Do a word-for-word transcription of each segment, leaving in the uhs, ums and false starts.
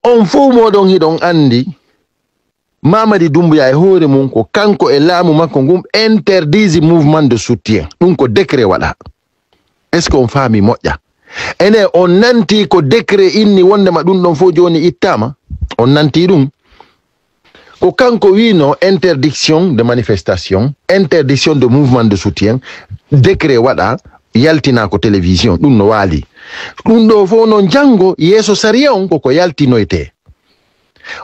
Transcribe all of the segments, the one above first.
On fof mooɗon hiɗon anndi, Mamadi Doumbouya e hoore mum ko kanko e laamu makko ngun interdisi mouvement de soutien. Ɗum ko décret waɗa. Est-ce que on faami moƴƴa? Ene on nanti ko décret inni wondema ɗum ɗon fof jooni ittaama? On nanti ɗum? Ko kanko wiino interdiction de manifestation, interdiction de mouvement de soutien, décret waɗa, yaltina ko télévision, ɗum no waali. Ɗum ɗo fof noon janngo yeeso sariya on koko yaltinoytee.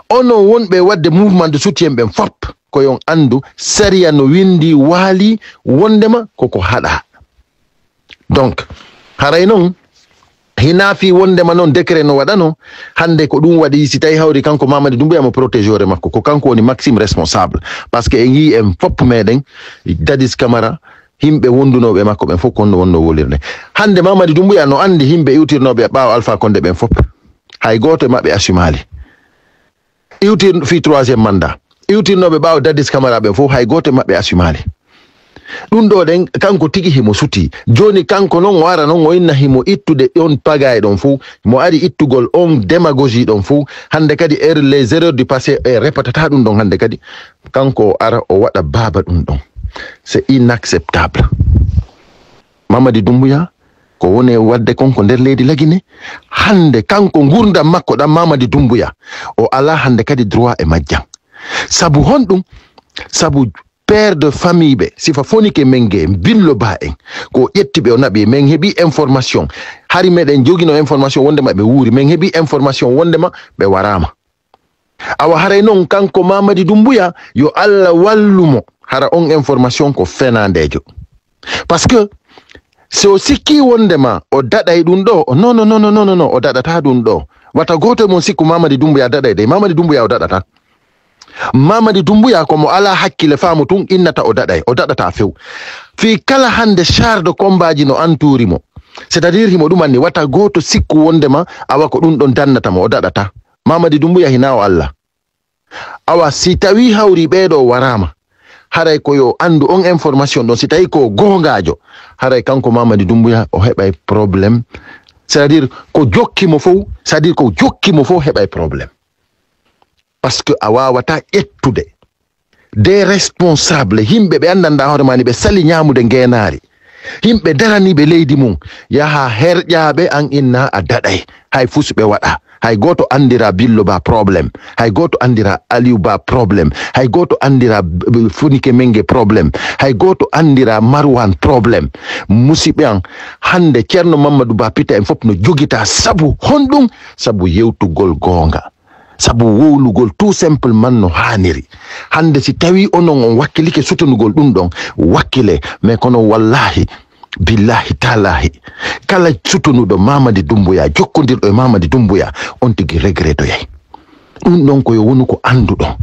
Onon wonɓe waɗde mouvement de soutien ɓen fop, ko yon anndu sariya no winndi waali wondema koko haɗa. Donc, haray noon, hina fii wondema noon décret no waɗano, hannde ko ɗum waɗi si tawi hawri kanko Mamadi Doumbouya mo protégé hoore makko, ko kanko woni maxime responsable. Parce que en yii en fop meɗen, Dadis Camara, yimɓe wondunooɓe e makko ɓen fof ko honno wonno wolirde. Hannde Mamadi Doumbouya no anndi yimɓe iwtirnooɓe e ɓaawo Alpha Condé ɓen fof. Hay gooto e maɓɓe assumaali. Iwtir fii troisième mandat. Iwtirnooɓe ɓaawo Dadis Camara ɓen fof hay gooto e maɓɓe assumaali. Ɗum ɗo ɗen, kanko tigi himo suti. Jooni kanko non o ara non o inna himo ittude on pagaye ɗon fof. Mo ari ittugol on démagogie ɗon fof. Hannde kadi er-, les erreurs du passé e repatata ɗum ɗon hannde kadi. Kanko o ara o waɗa baaba ɗum ɗon. C'est inacceptable. Mamadi Doumbouya, ko woni e waɗde kon ko nder leydi Lagine. Hannde kanko ngurdam makko ɗam Mamadi Doumbouya, o alaa hannde kadi droit e majjam. Sabu honɗum? Sabu père de famille ɓe, sifa fonike men ge, Billo Ba en, ko ƴetti ɓe o naɓi, men heɓi information. Hari meɗen jogino information wondema ɓe wuuri, men heɓi information wondema ɓe waraama. Awa haray noon kanko Mamadi Doumbouya, yo Allah wallu mo, hara on information ko fenandeejo. Parce que so sikki wondema o daɗay ɗum ɗo, non, non, non, non, non, non, o daɗata ɗum ɗo. Wata gooto e mon sikku Mamadi Doumbouya daɗay de, Mamadi Doumbouya o daɗata. Mamadi Doumbouya ko mo alaa hakkille faamu tun innata o daɗay, o daɗata few. Fii kala hannde char de combat ji no antuuri mo. C'est-à-dire himo ɗumanni wata gooto sikku wondema awa ko ɗum ɗon dannata mo, o daɗata. Mamadi Doumbouya hina o Allah. Awa si tawi hawri ɓeeɗo waraama, haray ko yo anndu on information ɗon, si tawi ko goongaajo, haray kanko Mamadi Doumbouya o heɓay problème. C'est-à-dire ko jokki mo fof, c'est-à-dire ko jokki mo fof heɓay problème. Parce que a waawata ƴettude des responsables, yimɓe ɓe anndanɗaa hoore maa ni ɓe sali ñaamude ngeenaari. Yimɓe daraniiɓe leydi mum, yaha herƴaaɓe an inna a daɗay. Hay fus ɓe waɗa. Hay gooto anndira Billo Ba problème. Hay gooto anndira Aliou Ba problème. Hay gooto anndira b-, b-, Funike Menge problème. Hay gooto anndira Marwan problème. Musiɓɓe an, hannde Ceerno Mamadou Ba Pita en fof no jogita sabu honɗum? Sabu yewtugol goonga. Sabu wowlugol tout simplement no haaniri. Hannde si tawi onon on wakkilike sutonugol ɗum ɗon, wakkile, mais kono wallahi, billahi, talahi, kala sutonuɗo Mamadi Doumbouya, jokkondirɗo e Mamadi Doumbouya, on tigi regrettoyay. Ɗum ɗon ko yo wonu ko annduɗon.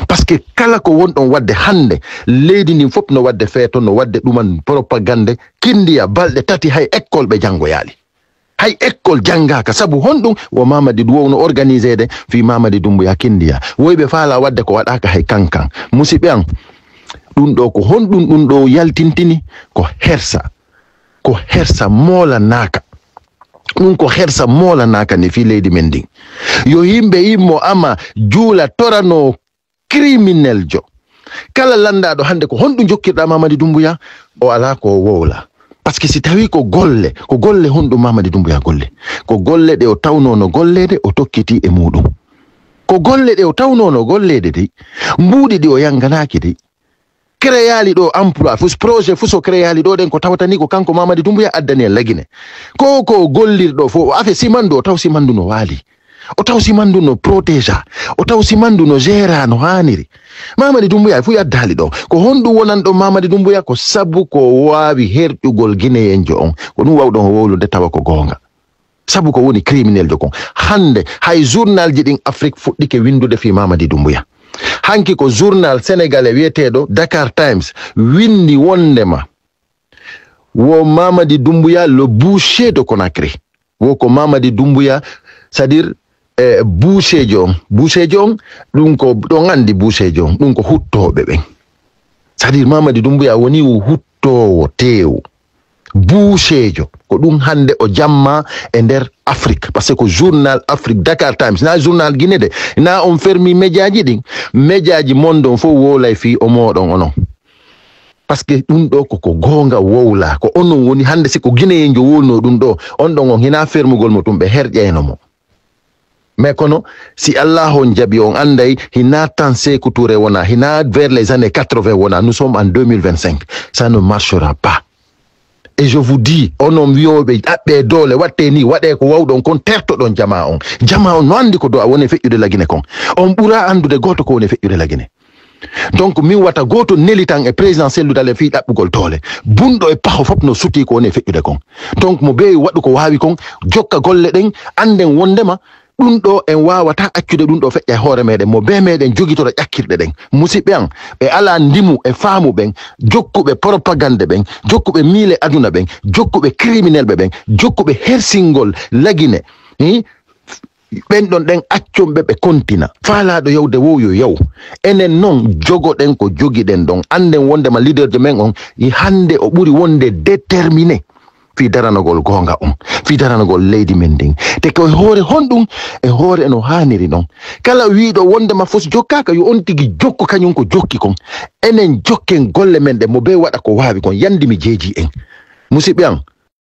Parce que kala ko wonɗon waɗde hannde, leydi ndin fof no waɗde feeto, no waɗde ɗuman propagande, kindiya balɗe tati hay école ɓe janngoyaali. Hay école janngaaka. Sabu honɗum? Wo Mamadi Doumbouya no organiseede fii Mamadi Doumbouya kindiya. Woyɓe faala waɗde ko waɗaaka hay kankan. Musiɓɓe an, ɗum ɗo ko honɗum ɗum ɗo yaltintini? Ko hersa. Ko hersa moolanaaka. Ɗum ko hersa moolanaaka ni fii leydi men ndin. Yo yimɓe immo ama juula torano crimineljo. Kala lanndaaɗo hannde ko honɗum jokkirɗaa Mamadi Doumbouya? O alaa ko o wowla. Parce que si tawi ko golle, ko golle honɗum Mamadi Doumbouya golle? Ko golle ɗe o tawnoo no golleede, o tokkiti e muuɗum. Ko golle ɗe o tawnoo no golleede dey. Mbuuɗi ɗi o yannganaaki dey. Créaali ɗo emploi, fus projet fus o créaali ɗo ɗen ko tawata ni ko kanko Mamadi Doumbouya addani en Lagine. Ko ko gollirɗo fof, o afe simandu, o taw simandu no waali. O taw simandu no protéja, o taw simandu no géra no haaniri. Mamadi Doumbouya e fuu yaddaali ɗo. Ko honɗum wonani ɗo Mamadi Doumbouya? Ko sabu ko waawi herƴugol Gineyenjo on. Ko ɗum wawɗon o wowlude tawa ko goonga. Sabu ko woni crimineljo kon. Hannde hay journalji ɗin Afrique fuɗɗike winndude fii Mamadi Doumbouya. Hanki ko journal sénégalais wiyeteeɗo Dakar Times winndi wondema wo Mamadi Doumbouya le boucher de Conakry. Wo ko Mamadi Doumbouya, c'est-à-dire, eh, boucherjo on. Boucherjo on, ɗum ko, ɗon anndi boucherjo on, ɗum ko huttooɓe ɓen. C'est-à-dire, Mamadi Doumbouya woni o huttoowo teewu. Boucherjo, ko ɗum hannde o jamma e nder Afrique, parce que ko journal Afrique, Dakar Times, na journal Guinée de, na on fermi médiaji ɗin, médiaji monde on fof wowlay fii o mooɗon onon. Parce que ɗum ɗo ko, ko goonga wowla, ko onon woni hannde, si ko Guinéen jo wowlno ɗum ɗo, on ɗon on hina fermugol mo ɗum, ɓe herƴayno mo. Mais kono, si Allah on jaɓi, on anday, hina tan Sékou Touré wona, hina vers les années quatre-vingts wona, nous sommes en deux mille vingt-cinq, ça ne marchera pas. Et je vous dis, onon wi'ooɓe ɗaɓɓe doole, waɗte ni, waɗe ko wawɗon kon, tertoɗon jama on. Jama on no andi ko do a woni feƴƴude Lagine kon. On ɓura andude gooto ko woni feƴƴude Lagine. Donc, min wata gooto neli tan e président Cellou Dalein fii ɗaɓɓugol doole. Bunɗo e paho fof no suti ko woni feƴƴude kon. Donc, mo beewi waɗu ko waawi kon, jokka golle ɗen, anden wondema ɗum ɗo en waawata accude ɗum ɗo feƴƴa e hoore meɗen. Mo bee meɗen jogitoro ƴakkirɗe ɗen. Musidɓe an, ɓe alaa ndimu e faamu ɓen, jokkuɓe propagande ɓen, jokkuɓe miile aduna ɓen, jokkuɓe criminel ɓe ɓen, jokkuɓe hersingol Lagine. Hi? Ɓen ɗon ɗen accon ɓe ɓe kontina. Faalaaɗo yawde wow yo yaw. Enen non jogoɗen ko jogiɗen ɗon. Annden wondema leader jo men on, i hannde o ɓuri wonde déterminé fii daranogol goonga on, fii daranogol leydi men ndin. Te ko e hoore honɗum? E hoore no haaniri non. Kala wiiɗo wondema fos jokkaaka, yo on tigi jokku kañum ko jokki kon. Enen jokken golle men ɗen, mo bee waɗa ko waawi kon. Yandi mi jeeji en. Musidɓe an,